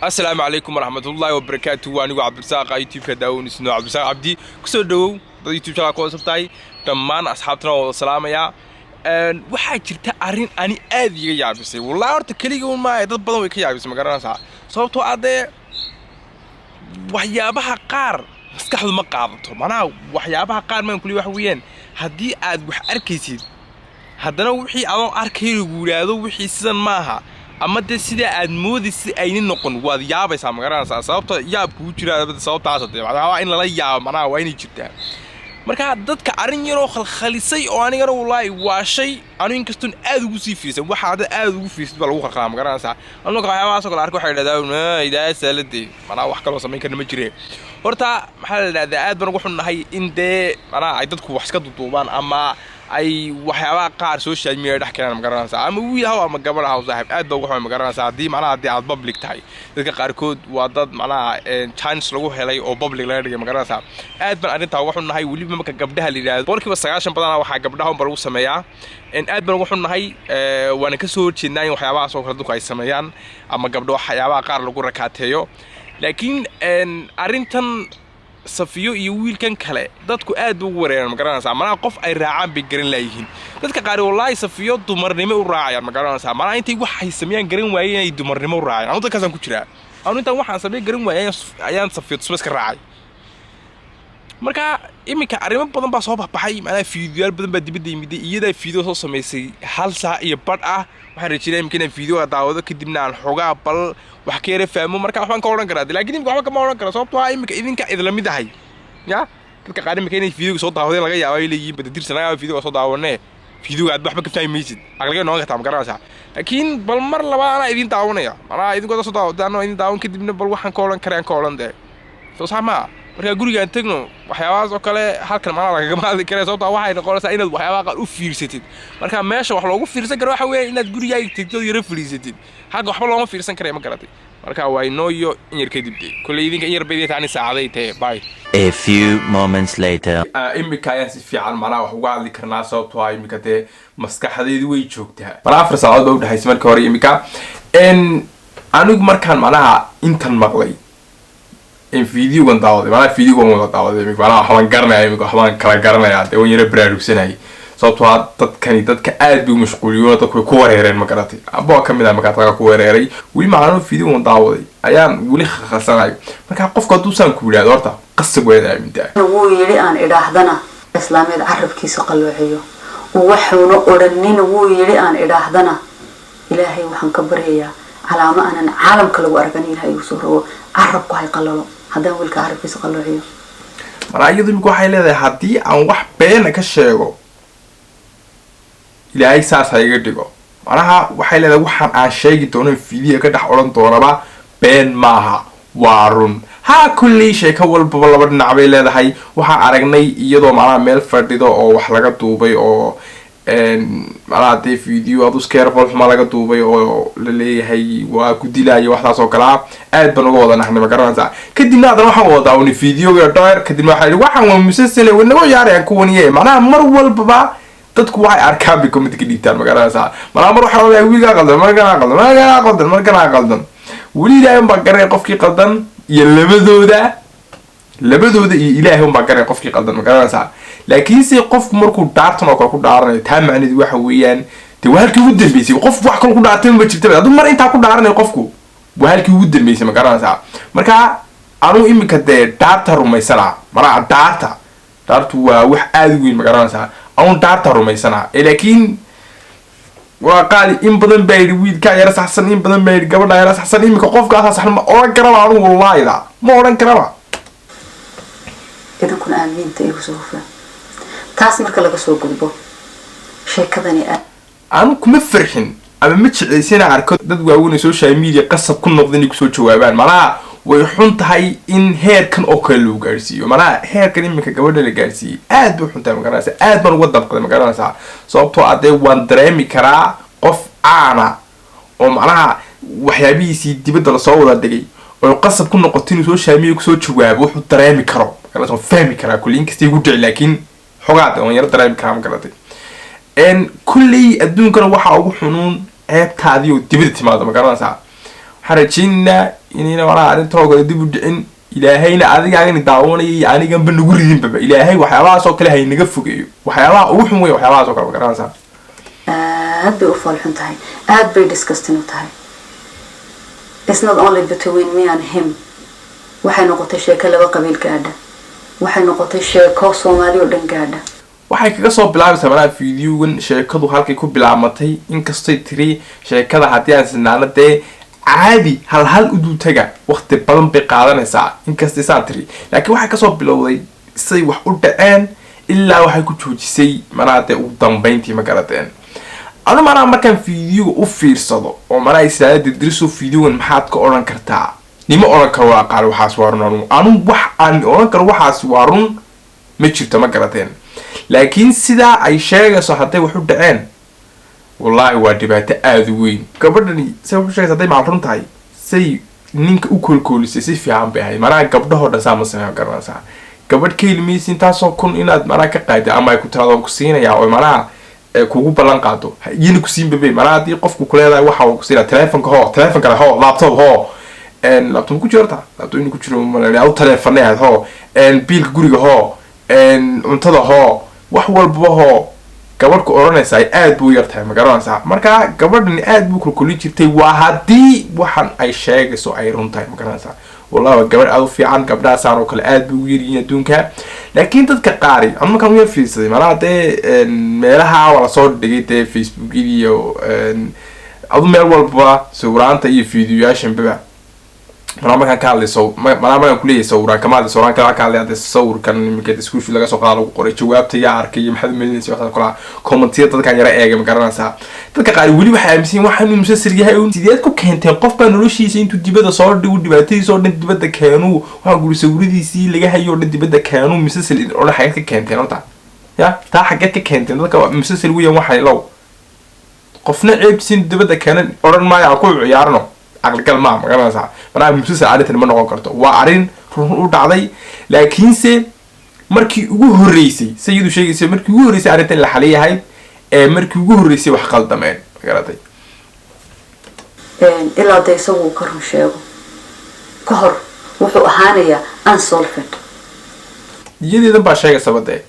Asalaamu calaykum waraxmatullaahi wabarakaatu. Waa anigu Cabdirasaaq, YouTube-ka daawanisno Cabdirasaaq Cabdi. Kusoo dhawow dad YouTube channel ku cusub tahay. Dhammaan asxaabtana waa wada salaamayaa. Waxaa jirta arrin ani aad iiga yaabisay, wallahi. Horta keliga un maaha, dad badan way ka yaabisay, ma garanaysaa? Sababtoo ah dee waxyaabaha qaar maskaxdu ma qaadato. Macnaha waxyaabaha qaar maan kuli waxa weeyaan, haddii aad wax arkaysid, haddana wixii adoo arkay lagu yidhaahdo wixii sidan maaha, ama dee sidaa aad moodaysid ayna noqon, waad yaabaysaa, ma garanaysaa? Sababta yaab kugu jiraa sababtaas dee waxyaabaa in lala yaabo macnaha waa inay jirtaa. Marka dadka arrin yaroo khalkhalisay oo anigana wallaahi waa shay anu inkastoon aad ugu sii fiirsan, waxa hadda aad ugu fiirsid baa lagu khalkhalaa, ma garanaysaa? Anu marka waxyaabahaas oo kale arka, waxay idhahdaa idaa saaladee, macnaha wax kaloo samayn karna ma jire. Horta maxaa la idhahdaa, aad baan ugu xunnahay in dee macnaha ay dadku wax iska duduubaan ama ay waxyaabaha qaar social media dhex keenaan, ma garanaysaa? Ama wiil haw ama gabadh haw, saaxiib, aad baa ugu xumay, ma garanaysaa? Haddii macnaha haddii aad public tahay, dadka qaarkood waa dad macnaha chance lagu helay oo public laga dhigay, ma garanaysaa? Aad baan arrintaa uga xunnahay, weliba marka gabdhaha la yidhaahdo. 90% badanaa waxaa gabdhaha unba lagu sameeyaa. Aad baan uga xunnahay, waana ka soo horjeednaa in waxyaabahaas oo kale dadku ay sameeyaan ama gabdho waxyaabaha qaar lagu rakaateeyo. Laakiin arrintan Safiyo iyo wiilkan kale dadku aad ba ugu wareeraan, ma garanaysaa? Macnaha qof ay raacaan bay garan laayihiin dadka qaar. Wallaahi Safiyo dumarnimo u raacayaan, ma garanaysaa? Macnaha intay waxay sameeyaan garan waayeen inay dumarnimo u raacayaan. Anu dadkaasaan ku jiraa. Anu intaan waxaan sameey garan waayay ayaan Safiyo tusba iska raacay. Marka iminka arrimo badan baa soo baxbaxay, macnaha fiidiyoyaal badan baa dibadda yimiday. Iyadaa fiideo soo samaysay hal saac iyo badh ah. Waxaan rajeynaya imika inaan fiideoga daawado, kadibna aan xoogaa bal wax ka yara fahmo. Marka waxbaan ka odhan karaa, laakiin imika waxba kama odhan kara, sababtoo ah imika idinka idla mid ahay ya. Dadka qaar imika inay fiideoga soo daawadeen laga yaaba ay leeyihiin badadirsan laga yaaba fiideoga soo daawanee, fiideoga aad waxba ka fahmi maysid, aqligay noqon kartaa, ma garanaysaa? Laakiin bal mar labaad anaa idin daawanaya, manaa idinkooda soo daawada anoo idin daawan, kadibna bal waxaan ka odhan karaan ka odhan dee. Soo sax maa? Markaa gurigaan tegno, waxyaabahaas oo kale halkan macnaha lagagama hadli kare, sababtaa waxay noqonaysaa inaad waxyaabaha qaar u fiirsatid. Marka meesha wax loogu fiirsan karo waxa weeye inaad gurigaaga tegtid oo yaro fadhiisatid. Halka waxba looma fiirsan karaya, ma garatay? Marka waa inoo iyo in yar kadib dee. Kolley idinka in yar bay taani saacaday tahe. Bye. A few moments later. Imika ayaan si fiican macnaha wax uga hadli karnaa, sababtoo ah imika dee maskaxdaydu way joogtaa. Mana 4 saacadood baa udhexaysay markii hore. Imika anigu markaan macnaha intan maqlay, videogan daawaday, macnaha videogan wada daawaday imika, macnaha waxbaan garanaya imika, waxbaan kala garanayaa dee, waan yara baraarugsanayay, sababtoo ah dadkani dadka aad bay u mashquuliyoon, dadku way ku wareereen, ma garatay? Aba waa kamid ah markaa dadka ku wareeray. Weli macnaha videogan daawaday ayaan weli khalkhalsanayo. Marka qofku hadduu saan ku yidhahdo, horta qasab waa inaad aamintaa. Wuu yidhi aan idhaahdana islaameed carabkiisa qalloociyo, waxuuna odhanin. Wuu yidhi aan idhaahdana, Ilaahay waxaan ka baryayaa calaamo aanan caalamka lagu argan Ilahay igu soo rogo, carabku hay qallalo haddaan wiilka carabkiisa qalloociyo. Manaa iyadu imika waxay leedahay, haddii aan wax beena ka sheego, Ilaahay saas ha iga dhigo. Macnaha waxay leedahay, waxaan aan sheegi doono fiidiya ka dhex odhan doonaba been maaha, waa run. Haa, kulley sheeko walbaba laba dhinac bay leedahay. Waxaan aragnay iyadoo macnaha meel fadhido oo wax laga duubay, oo macnaha dee video aduskeer falxuma laga duubay oo la leeyahay waa ku dilaayo, waxtaas oo kalea. Aad baan uga wada naxnay, ma garanaysaa? Kadibna haddana waxaan wadaa uni videoga dheer. Kadibna waxaa yidhi waxaan waa musasale, wanago yaarayaan kuwaniye. Macnaha mar walbaba dadku waxay arkaan bay comment ka dhiibtaan, ma garanaysaa? Macnaha mar waxaa leeyahay wiilkaa qaldan, markanaa qaldan, markanaa qaldan, markanaa qaldan. Weli Ilaahay unbaa garanay qofkii qaldan iyo labadooda iyo Ilaahay unbaa garanay qofkii qaldan, ma garanaysaa? Laakiinse qofku markuu dhaartan oo kale ku dhaaranayo, taa macneedu waxa weeyaan dee waa halkii ugu dambeysay. Qof wax kale ku dhaartay ma jirtaba. Hadduu mar intaa ku dhaaranayo qofku, waa halkii ugu dambeysay, ma garanaysaa? Marka anuu iminka dee dhaarta rumaysanaa. Manaa dhaartu waa wax aada u weyn, ma garanaysaa? Anuu dhaarta rumaysanaa ee, laakiin waa qaali. In badan baa yidhi wiilkaa yara saxsan, in badan baa yidhi gabadhaa yara saxsan. Iminka qofkaasaa saxsan ma odhan karaba anugu, wallaahida ma odhan karaba. Idinkuna aamiinta igu soo hufaan. Taas marka laga soo gudbo, sheekadani aad Anu kuma farxin ama ma jeclaysa inaan arko dad waaweyn oo social media qasab ku noqda inay kusoo jawaabaan. Malaha way xun tahay in heerkan oo kale loo gaarsiiyo. Malaha heerkan iminka gabadha la gaarsiiyey aad bay xun tahay, ma garanaysaa? Aad baan uga dabqaday, ma garanaysaa? Sababtoo ah dee waan dareemi karaa qof caana oo macnaha waxyaabihiisii dibadda lasoo wada dhigay oo qasab ku noqoto inuu social media kusoo jawaabo, wuxuu dareemi karo, magaranaysa? Waan fahmi karaa kulli, inkastay igu dhici, laakiin xogaad waan yaro dareemi karaa, ma garatay? Kulley adduunkana waxaa ugu xunuun ceebtaadii oo dibadda timaado, ma garanaysaa? Waxaan rajaynaynaa Inayna malaha arrintoo kale dib u dhicin. Ilaahayna adigaagani daawanaya iyo aniganba nagu ridinbaba. Ilaahay waxyaabahaas oo kale haynaga fogeeyo. Waxyaabaha ugu xun wey waxyaabahaas oo kale, ma garanaysaa? Aad bay u foolxun tahay, aad bay disgusting u tahay. It's not only between me and him. Waxay noqotay sheeko laba qabiil gaadha, waxay noqotay sheeko Soomaali oo dhan gaadha. Waxay kaga soo bilaabaysaa malaha videogan sheekadu halkay ku bilaabmatay. Inkastay tiri sheekada haddii aan sinaano dee caadi hal hal u dultaga, waqti badan bay qaadanaysaa, inkastay saa tiri, laakiin waxay kasoo bilowday siday wax u dhaceen ilaa waxay ku joojisay manaha dee ugu dambeyntii, ma garateen? Anu manaha markaan videoga u fiirsado oo manaha israada didiriso, videogan maxaad ka odhan kartaa? Nima odhan karo waa qaali, waxaas waa run. Anu wax aan odhan karo waxaas waa run ma jirto, ma garateen? Laakiin sidaa ay sheegayso hadday wax u dhaceen, wallaahi waa dhibaato aada u weyn. Gabadhani say wax u sheegaysa hadday macal run tahay, say ninka u koolkoolisay si fiican bay ahayd. Manaha gabdhahoo dhan saa ma sameeyo, garanaysaa? Gabadh ka ilmaysa intaasoo kun inaad manaha ka qaadi ama ay ku tiraado ku siinayaa oo manaha kugu ballan qaado, iyana ku siin babe. Manaha haddii qofku kuleedahay waxa uu ku siinaya, telefonka hoo, telefon kale hoo, laptop hoo, laptop ku jiro horta, laptop inuu ku jiro u, telefonay ahayd hoo, biilka guriga hoo, cuntada hoo, wax walbaba hoo, gabadh ku odhanaysaa aad buu u yar tahay, ma garanaysaa? Marka gabadhani aad buu kolkolin jirtay, waa haddii waxan ay sheegayso ay run tahay, ma garanaysaa? Wallahi waa gabadh aada u fiican. Gabdhahaasaan oo kale aad bay ugu yaryihiin adduunka. Laakiin dadka qaari anu markaan u yar fiirsaday malaha dee meelaha waa lasoo dhigay dee Facebookyada iyo adu meel walbaba sawiraanta iyo fiidiyoyaashanbaba. Malaa markaan ka hadlay saw malaa markaan kuleeyahay sawiraan kama hadlay, sawiraan kala ka hadlay. Hadee sawirkan iminka screenshot laga soo qaada lagu qoray jawaabta yaa arkay iyo maxaad umalinaysa, waxaas kala commentiyada dadkan yara eegay, ma garanaysaa? Dadka qaar weli waxay aaminsan yihiin waxaan inuu musalsal yahay uun. Sideed ku keenteen qof baa noloshiisa intuu dibadda soo dhigu, dhibaatadiisa oo dhan dibadda keenuu, waxaan guri sawiradiisii laga hayo oo dhan dibadda keenuu, musalsal oo dhan xageed ka keenteen horta? Ya taa xageed ka keenteen? Dadka musalsal weeyaan waxay low qofna ceebtiisa dibadda keenan odhan maayo aan ku ciyaarno, caqligal maa, ma garanaysaa? Manaa musalsal arrintan ma noqon karto, waa arrin run u dhacday. Laakiinse markii ugu horreysay, se iyadu sheegaysa, markii ugu horreysay arrintan la xaliyahay ee markii ugu horreysay wax qaldameen, ma garatay? Ilaa de isagu uu ka run sheego ka hor wuxuu ahaanayaa unsolved. Iyadeedan baa sheegaysaba dee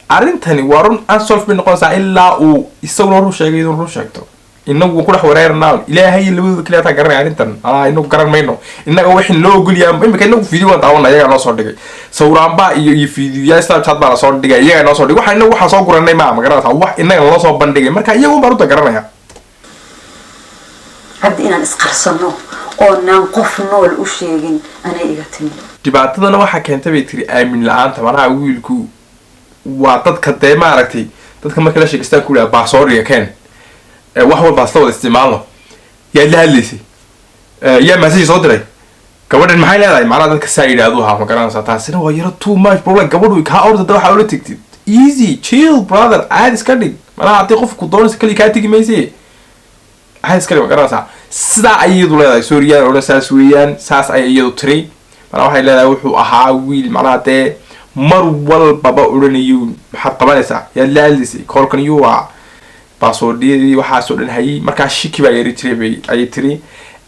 arrintani waa run, unsolved bay noqonaysaa ilaa uu isaguna run sheegay, iyaduna run sheegto. Inagu waan ku dhex wareeranaa. Ilaahay labadooda kaliya taa garanaya arrintan. Inagu garan mayno. Innaga wixii loo ogolyahay imika inagu video waan daawana, iyagaa noo soo dhigay sawiraanbaa iyo videoyaal Snapchat baa lasoo dhigay, iyagaa noo soo dhigay. Waxa inagu waxaan soo guranay maa, ma garanaysaa? Wax inaga naloo soo bandhigay, marka iyagun baan runta garanaya. Cabdi, inaan isqarsano oonaan qof nool u sheegin anay iga timi. Dhibaatadana waxaa keentay bay tiri aamin la-aanta. Manaha wiilku waa dadka dee maaragtay dadka marka la sheegaystaan ku yidhaha baasooriga keen, wax walba isla wada isticmaalno. Yaad la hadlaysay? Yaa message soo diray? Gabadhan maxay leedahay? Macnaha dadka saa yidhaahdu ahaa, ma garanaysaa? Taasina waa yaro too much problem. Gabadhu kaa ordada waxaa ula tegtid, easy, chill brother, caadi iska dhig. Macnaha haddii qofku doonaysa kali kaa tegi mayse, caadi iska dhig, ma garanaysaa? Sidaa ay iyadu leedahay, sorryaan odhan, saas weeyaan, saas ayay iyadu tiri. Macnaha waxay leedahay wuxuu ahaa wiil macnaha dee mar walbaba odhanayo maxaad qabanaysaa, yaad la hadlaysay, koolkan yuu ah, passwordiyadii waxaasoo dhan hayay. Markaa shiki baa yari jiray bay ayay tiri.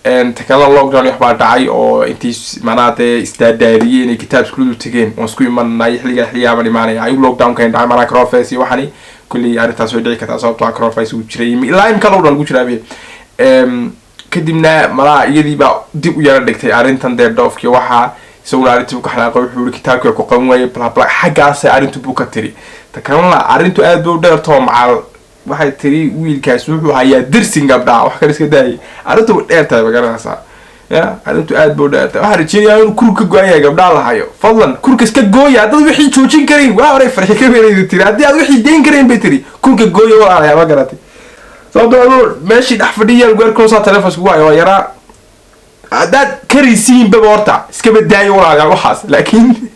Ta kalena lockdown wax baa dhacay oo intay macnaha dee isdaadaadiyeen inay kitaab iskula dul tegeen, waan isku imanay xilligaa, xilligaabaan imaanaya ayuu lockdownkan dhacay. Macnaha coronavirus iyo waxani kulley arrintaas way dhici kartaa, sababtoo ah coronavirus uu jiray ilaa imika lockdown lagu jiraabe. Kadibna malaha iyadii baa dib u yara dhigtay arrintan dee dhoofkii, waxaa isaguna arrintii buu ka xanaaqay, wuxuu yihi kitaabkii ku qaban waayey, bla bla, xaggaasay arrintu buu ka tiri. Ta kalena arrintu aad bay u dheertoo macal waxay tiri wiilkaas wuxuu hayaa dersin gabdhaa, wax kale iska daayay. Arrintu way dheer tahay, ma garanaysaa? Ya arrintu aad bay u dheer tahay. Waxaan rajeynayaa inuu kur ka go-an yahay gabdhaha la hayo. Fadlan kurka iska gooya haddaad wixii joojin karayn. Waa horay farxi ka weynayda tiri haddii aad wixii dayn karayn bay tiri kurka gooya walaalayaa, ma garatay? Sababtoo aduu meeshii dhex fadhiya gaarkoosaa telefoon iskugu hayo waa yaraa. Haddaad karaysiinbaba horta iska badaayo walaalayaal waxaas, laakiin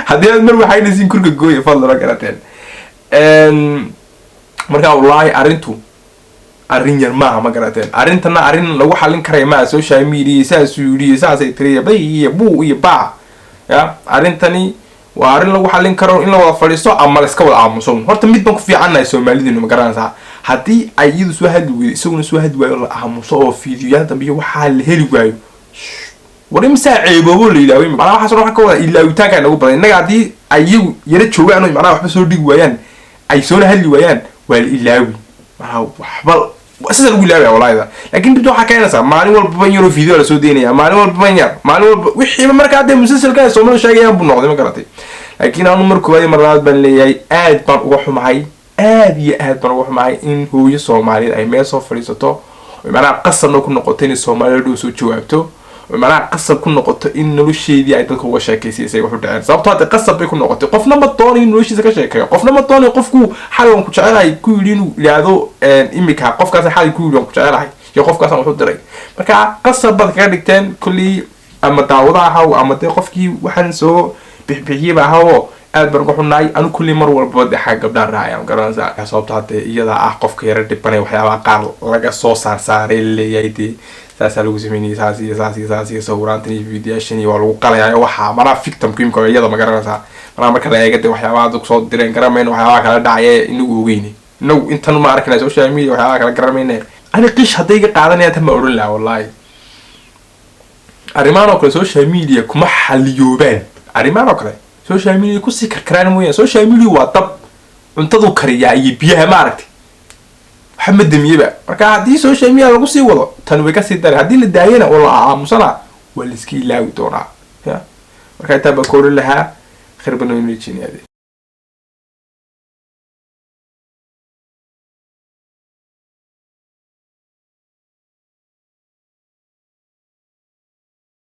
haddii aad mar waxaynaysiin kurka gooya fadlan, ma garateen? Marka wallaahi arrintu arrin yar maaha, ma garateen? Arrintana arrin lagu xallin karaya maaha social media saasuu yidhi, saasay tiri, bay iyo buu iyo baa. Ya arrintani waa arrin lagu xallin karo in la wada fadhiisto ama la iska wada aamuso. Horta mid baan ku fiicannahay Soomaalidinu, ma garanaysaa? Haddii ay iyadu soo hadli weydo, isaguna soo hadli waayo, la aamuso oo fiidiyoyaal dambe iyo waxaa la heli waayo. War imisaa ceeboobo la ilaaway? Macnaha waxaas waxaan ka wada ilaawitaanka inagu badan innaga. Haddii ay iyagu yara joogaan oo macnaha waxba soo dhigi waayaan, ay soona hadli waayaan, waa la ilaawi. Macnaha waxba sida lagu ilaawaya walaayada. Laakiin dibta waxaa keenaysaa maalin walbaba in yaroo video lasoo daynaya, maalin walbaba in yar, maalin walba wixiiba. Markaa dee musalsalka ay Soomalidu sheegayaan buu noqday, ma garatay? Laakiin anu mar koowaad iyo mar labaad baan leeyahay, aad baan uga xumahay, aad iyo aad baan uga xumahay in hooyo Soomaaliyeed ay meel soo fadhiisato oo macnaha qasabna ku noqoto inay Soomaalida dhow soo jawaabto, oo macnaha qasab ku noqoto in nolosheedii ay dadka uga sheekaysay isay wax u dhaceen. Sababtoo hadda qasab bay ku noqotay. Qofna ma doonayo in noloshiisa ka sheekeeyo. Qofna ma doonayo qofku "xalay waan ku jecelahay" ku yidhi inuu yidhaahdo imika "qofkaas xalay ku yidhi waan ku jecelahay" iyo "qofkaasaan wax u diray". Marka qasab baad kaga dhigteen kolley, ama daawada ahaw ama dee qofkii waxaan soo bixbixiyeyba ahawo. Aad baan uga xunnahay. Anu kulli mar walbaba dee xagga gabdhaha raacaya, ma garanaysaa? Sababto hadee iyada ah qofka yara dhibanay, waxyaabaha qaar laga soo saarsaaray, laleeyahay dee saasaa lagu sameynayay, saas iyo saas iyo saas iyo sawiraantan iyo videoyaashan iyo waa lagu qalayaa. Waxaa manaa victimku imka iyada, ma garanaysaa? Manaa marka la eega dee waxyaabaha hadda kusoo direen garamayno, waxyaabaha kala dhacaya inagu ogeyni. Inagu intan ma arkina social media, waxyaabaha kala garamayne. Ani qish hadday iga qaadanaya tan ma odhan lahaa wallahi. Arrimahan oo kale social media kuma xaliyoobaan. Arrimahan oo kale social media kusii karkaraan mooyaan. Social media waa dab, cuntadu kariyaa iyo biyaha, maaragtay, waxa ma damiyeba. Marka haddii social media lagu sii wado, tan way kasii daray. Haddii la daayana oo la aamusana, waa la iska ilaawi doonaa. Ya, marka intaa baa ka odhan lahaa. Khayr baan inoo jeeniyaade.